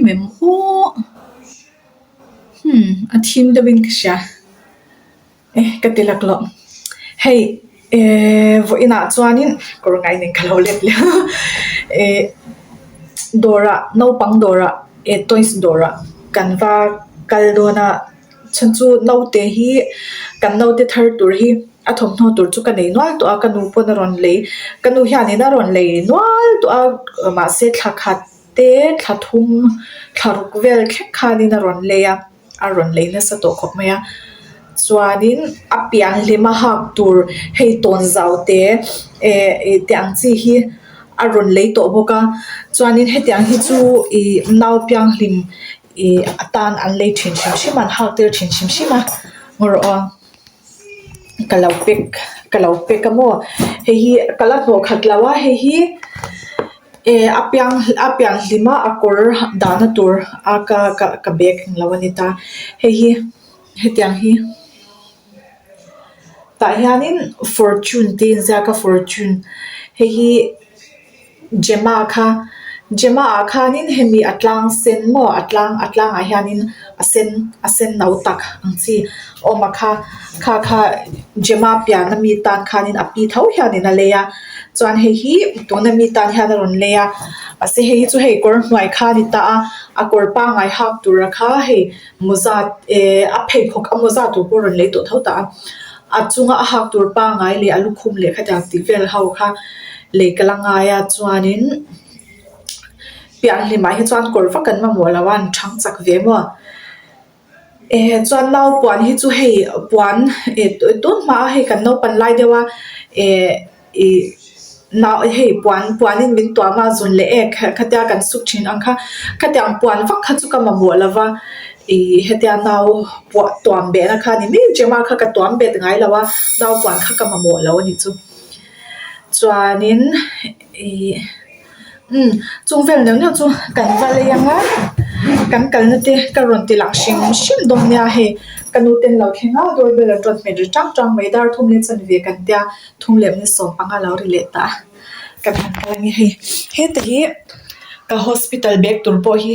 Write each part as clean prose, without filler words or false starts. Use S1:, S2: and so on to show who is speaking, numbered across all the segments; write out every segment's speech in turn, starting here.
S1: thim em aw hmm a thim deuhin ka hria e ka ti laklawh hei ehh vawiinah chuanin kawr ngai nen ka lo let leh a ehh dawrah naupang dawrah eh toys dawrah kan va kal dawn a chhan chu naute hi kan naute thar tur hi a thawmhnaw tur chu ka nei nual tawh a ka nu pawn a rawn lei ka nu hianin a rawn lei nual tawh a mahse thla khat te thla thum thla ruk vel thleng khanin a rawn lei a a rawn lei nasa tawh khawp mai a chuanin a pian hlima hak tur hei tawnzau te eh ih tih ang chi hi a rawn lei tawh bawk a chuanin hetiang hi chu ih nau pianghlim ih atan an lei thin hrim hrim a an hak tir thin hrim hrim a ngaw rawh aw ka lo pack ka lo pack a maw hei hi ka la hnawh khat lo a hei hi eh a piang a pian hlim a a kawr dahna tur a ka ka ka bag ang lo a ni ta hei hi hetiang hi tah hianin fortune tih a inziak a fortune hei hi. Gemma kha Gemma ah khanin hemi a tlang sen maw a tlang a tlangah hianin a sen a sen no tak ang chi a awm a kha kha kha Gemma pian ami tan khanin a pi tho hianin a lei a chuan hei hi tuna mi tan hian a rawn lei a mahse hei hi chu hei kawr hnuai kha a ni ta a a kawr pangngai hak tura kha hei mawza eh a pheikhawk a mawza tur pawh a rawn lei tawh tho ta a a chunga a hak tur pangngai leh a lukhum leh khatiang tih vel ho kha. Lei ka la ngai a chuanin piah hlimah hi chuan kawr vak an mamawh lo a an thang chak ve maw eh chuan nau puan hi chu hei puan eh tun hma a hei kan naupan lai deuh a eh ih nau hei puan puanin min tuam a zun leh ek khatia kan suk thin ang kha khatiang puan vak kha chu ka mamawh lo va ih hetia nau puah tuam behna kha a ni mai Gemma kha ka tuam bet ngai lo a nau puan kha ka mamawh lo a nih chu. Chuanin ih umm chung vel neuh neuh chu kan va lei ang a kan kalna te ka rawn ti lang hrim hrim dawn nia hei ka nu te an lo thleng a door bell an rawn hmet ri tang tang mai dar thum leh chanve kan tia thum leh ni sawm panga lo ri leh ta a kan han kal ange hei heta hi ka hospital bag tur pawh hi.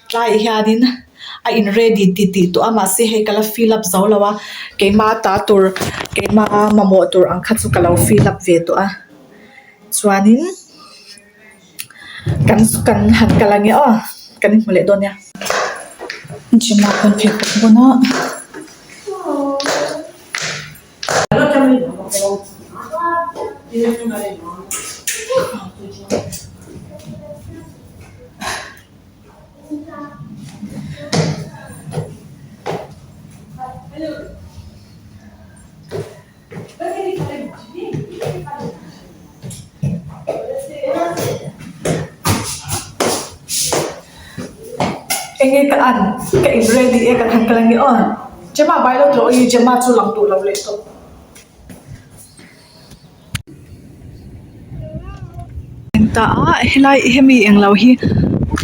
S1: Tlaiah hianin a in ready ti tih tawh a mahse hei ka la fill up zo lo a keimah ta tur keimah mamawh tur ang kha chu ka lo fill up ve tawh a chuanin kan kan han kal ange aw kan inhmu leh dawn nia. Gym ah pawn pheikhawk bun a. Enge ka an ka in ready e kan han kal ange aw Gemma bai lo tlawh i Gemma chu lang duh lo leh tawh. Ta a helai hemi englo hi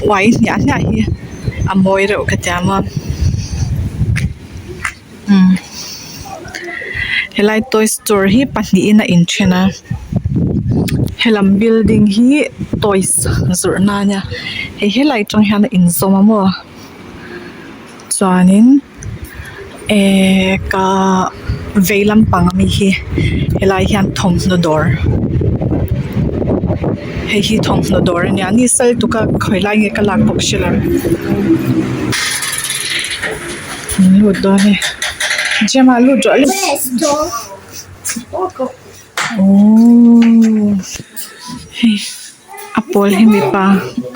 S1: uai hniah hniah hi a mawi reuh ka ti ang a umm helai toy store hi pahnihin a inthen a helam building hi toys zawrh na ania hei helai atang hian a inzawm a maw. Chuanin ehh ka vei lampang ami hi helai hian thawmhnaw dawr hei hi thawmhnaw dawr ania ni sal tuk a khawi lai nge ka lak bawk hre lo an lut dawn e Gemma lut rawh le aww hei. A pawl hi mipa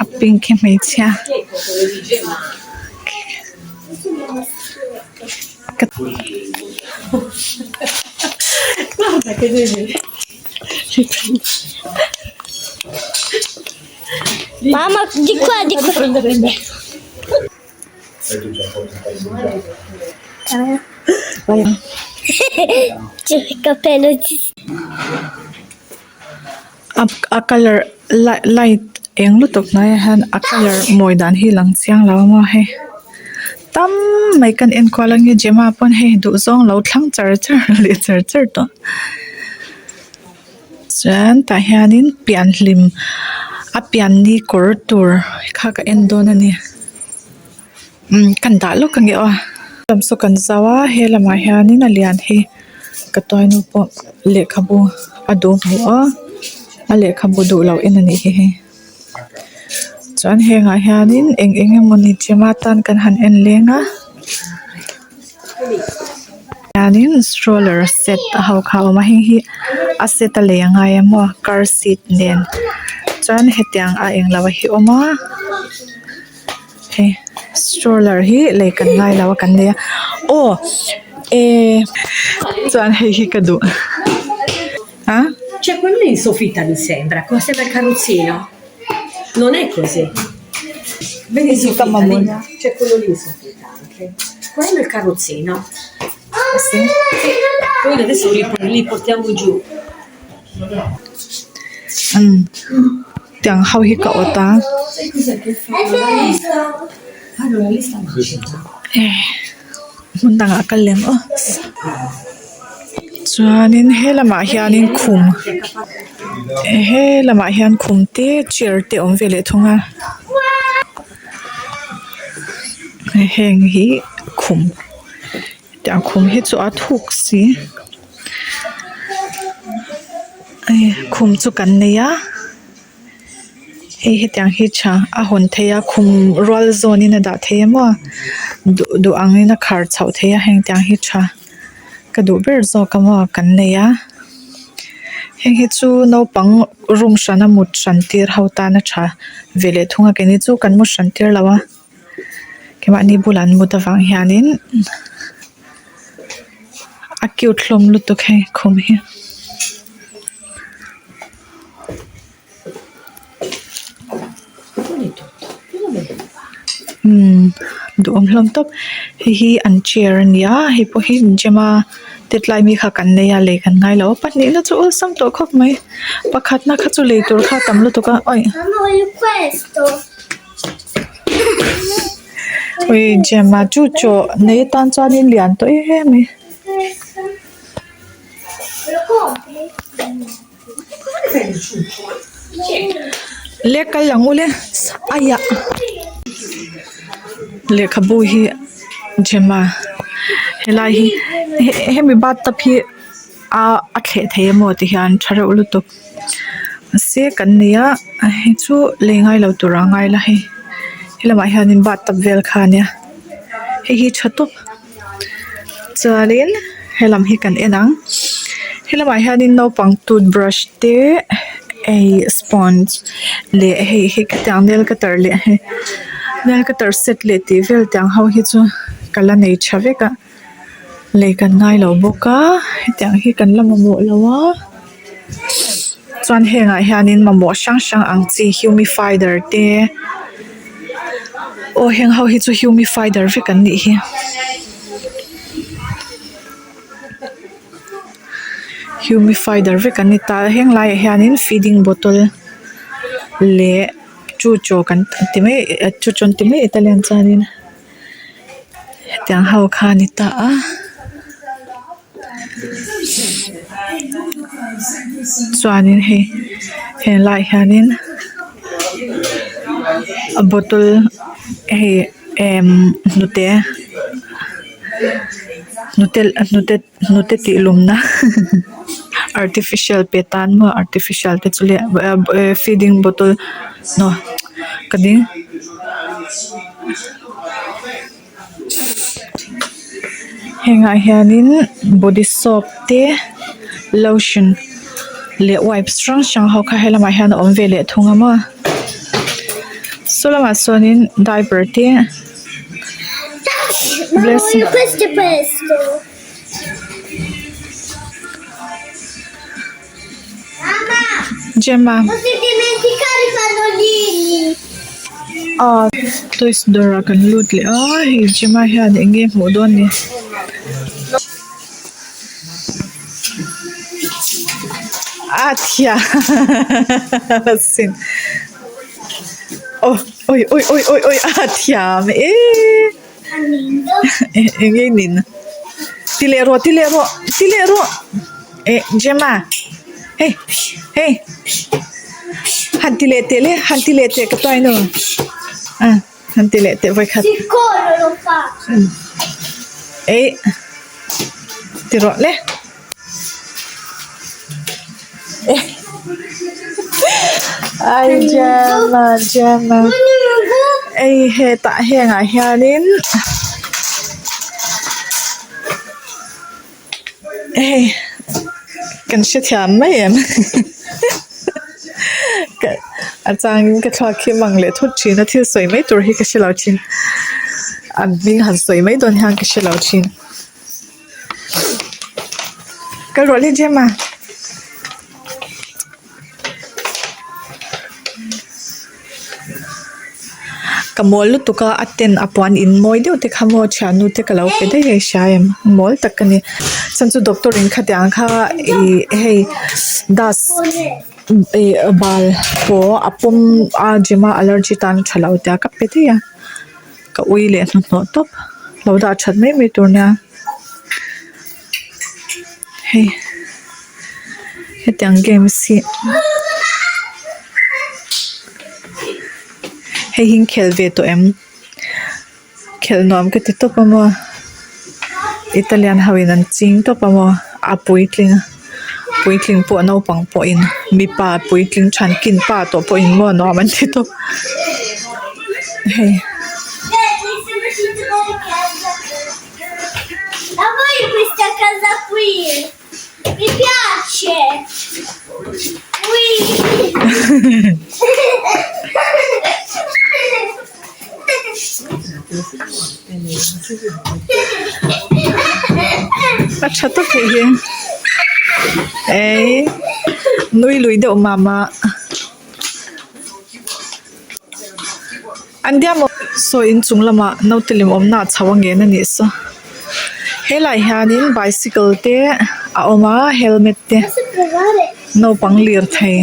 S1: a pink hi hmeichhia A colour light eng lutuk hnuaiah hian a colour mawi dan hi lang chiang lo a maw hei tam mai kan enkual ang hi Gemma pawn hei duh zawng lo thlang char char leh char char tawh chuan tah hianin pian hlim a pian ni kawr tur kha ka en dawn a ni. Umm kan dah lawk ange aw lam saw kan zau a he lamah hianin a lian hi ka tuainu pawh lehkhabu a duh hmu a a lehkhabu duh loh en anih hi hei chuan hengah hianin eng eng emawni gym atan kan han en leng a hianin stroller set a ho kha a awm a heng hi a set a lei a ngai a maw car seat nen chuan hetiang a englo hi a awm a. Hei stroller hi lei kan ngai lo a kan nei a aw eh chuan hei hi ka duh a.
S2: C'è quello lì in soffitta mi sembra, sembra il carrozzino. Non è così. Vedi in soffitta lì, c'è quello lì in soffitta anche. Quello è il carrozzino.
S1: Sì.
S2: Poi adesso li li portiamo giù.
S1: Umm tiang ho hi ka awt a hmun dangah ka lem aw chuanin he lamah hianin khum he lamah hian khum te chair te a awm ve leh thung a heng hi khum. Tiang khum hi chu a thuk si hei khum chu kan nei a hei hetiang hi tha a hawn theih a khum rual zawn in a dah theih a maw duh duh ang in a khar chhoh theih a heng tiang hi tha ka duh ber zawk a maw kan nei a heng hi chu naupang room hran a mut hran tir ho tan a tha ve leh thung a keini chu kan mu hran tir lo a. Keimahni bulah an mut avang hianin a cute hlawm lutuk hei khum hi. Umm duhawm hlawm tawp hei hi an chair a ni a hei pawh hi gym a tet lai mi kha kan nei a lei kan ngai lo a pahnihna chu awlsam tawh khawp mai pakhatna kha chu lei tur kha a tam lutuk a awi. Ui Gemma chu chaw nei atan chuanin lian tawh em em mai. Le kal ang ule aiah lehkhabu hi Gemma helai hi hemi bathtub hi a thleh thei emaw ti hian tha reuh lutuk. Mahse kan nei a hei chu lei ngai lo tur a ngai la hei helamah hianin bathtub vel kha a nia hei hi tha tawp chuanin helam hi kan en ang helamah hianin naupang toothbrush te hei sponge leh hei hi khatiang nail cutter leh hei nail cutter set leh tih vel tiang ho hi chu ka la nei tha vek a. Lei kan ngai lo bawk a hetiang hi kan la mamawh lo a chuan hengah hianin mamawh hrang hrang ang chi humifier te aw heng ho hi chu humifier vek an nih hi humifier vek an ni ta heng laiah hianin feeding bottle leh chu chaw kan ti mai chu chaw an ti mai italian chuanin. Hetiang ho kha a ni ta a chuanin hei he laiah hianin a bottle hei emm hnute hnute hnute hnute tih lumna artificial pe tan maw artificial te chu leh feeding bottle ka ding. Hengah hianin body soap te lotion leh wipes hrang hrang ho kha helamah hian a awm ve leh thung a maw saw lamah sawnin diaper te Gemma ah toys dawrah kan lut leh a hei Gemma hian eng nge hmuh dawn ni a thiam asin aw awi awi awi awi awi a thiam e. Eng nge nin ti leh rawh ti leh rawh ti leh rawh eh Gemma hei hei han ti leh teh le han ti leh teh ka tuaino ah Han ti leh teh vawikhat. Eih ti rawh le. Ai Gemma Gemma ei hetah hengah hianin hei kan hrethiam mai em a changin ka thluak hi mang leh thut thin a thil sawi mai tur hi ka hrelo thin an hming han sawi mai dawn hian ka hrelo thin. Kal rawh le Gemma. Ka mawl lutuk a a ten a puan in mawi deuh te kha maw thiannu te ka lo pe daih a i hria em mawl tak ka ni chuan chu doctor in khatiang kha ih hei dust ih bal paw a pawm a Gemma allergy tan a tha lo tia ka pe daih a. Ka ui leh hnuhnawh tawp lo dah that mai mai tur nia hei hetiang games hi hei hi inkhelh ve tawh em khelh nuam ka ti tawp a maw Italian ho in an ching tawp a maw a puitling puitling pawh naupang pawhin mipa puitling thankin pa tawh pawhin maw nuam an ti tawp hei. A tha tawp theih hi eii nui lui deuh mah mah an diam aw saw inchung lamah naute lem awmna a chho a ngen a nih saw helaiah hianin bicycle te a awm a helmet te naupang lirthei.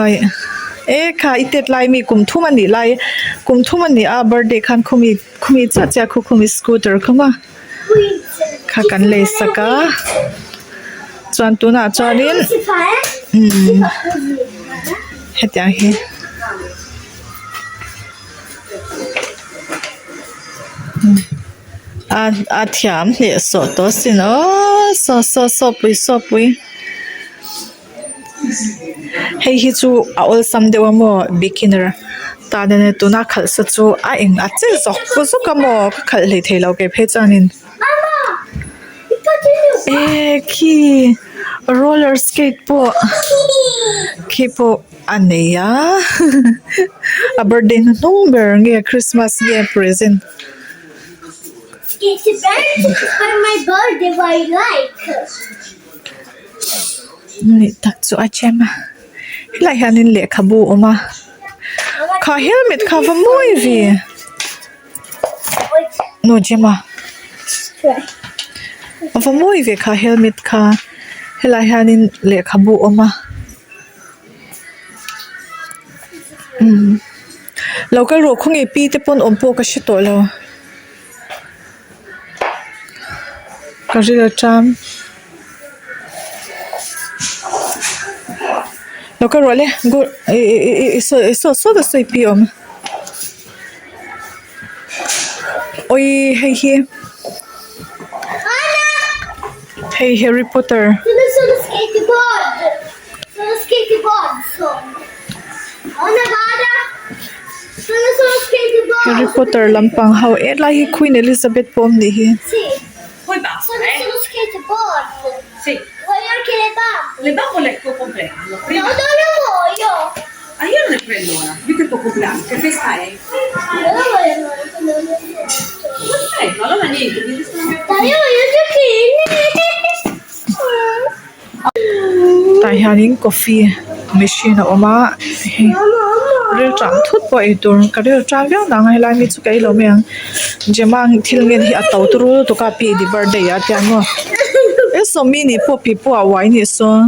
S1: Ai e kha i tet lai mi kum thum a nih lai kum thum a nih a birthday khan khumi khumi chiah chiah khu khumi scooter kha maw kha kan lei sak a chuan tunah chuanin umm hetiang hi. A a thiam hneh sawh tawh asin aww saw saw saw pui saw pui hei hi chu a awlsam deuh a maw beginner tan ania tuna khalh sa chu a eng a che zawk zawk a maw ka khalh hlei thei lo kei phei chuanin eh khi roller skate pawh khi pawh a nei a a birthday hnuhnung ber nge christmas nge present. Ni tak chu a chem a helaiah hianin lehkhabu a awm a kha helmet kha va mawi ve nu Gemma a va mawi ve kha helmet kha helaiah hianin lehkhabu a awm a. Umm lo kal rawh khawnge pi te pawn awm pawh ka hre tawh lo ka ril aṭang lo kal rawh le gu ih ih ih saw saw saw ta sawi pi awm awii hei hi. Hei Harry Potter. Harry Potter lampang ho helai hi Queen Elizabeth pawh awm nih hi. Tah hianin coffee machine a awm a hei rilṭam thut pawh ei tur ka rilṭam viau nang a helai mi chu ka ei lo mai ang Gemma thil ngen hi a to turu lutuk a pi di birthday ah te hian maw e sawmi nih pawh pi pawh a uai nih sawn.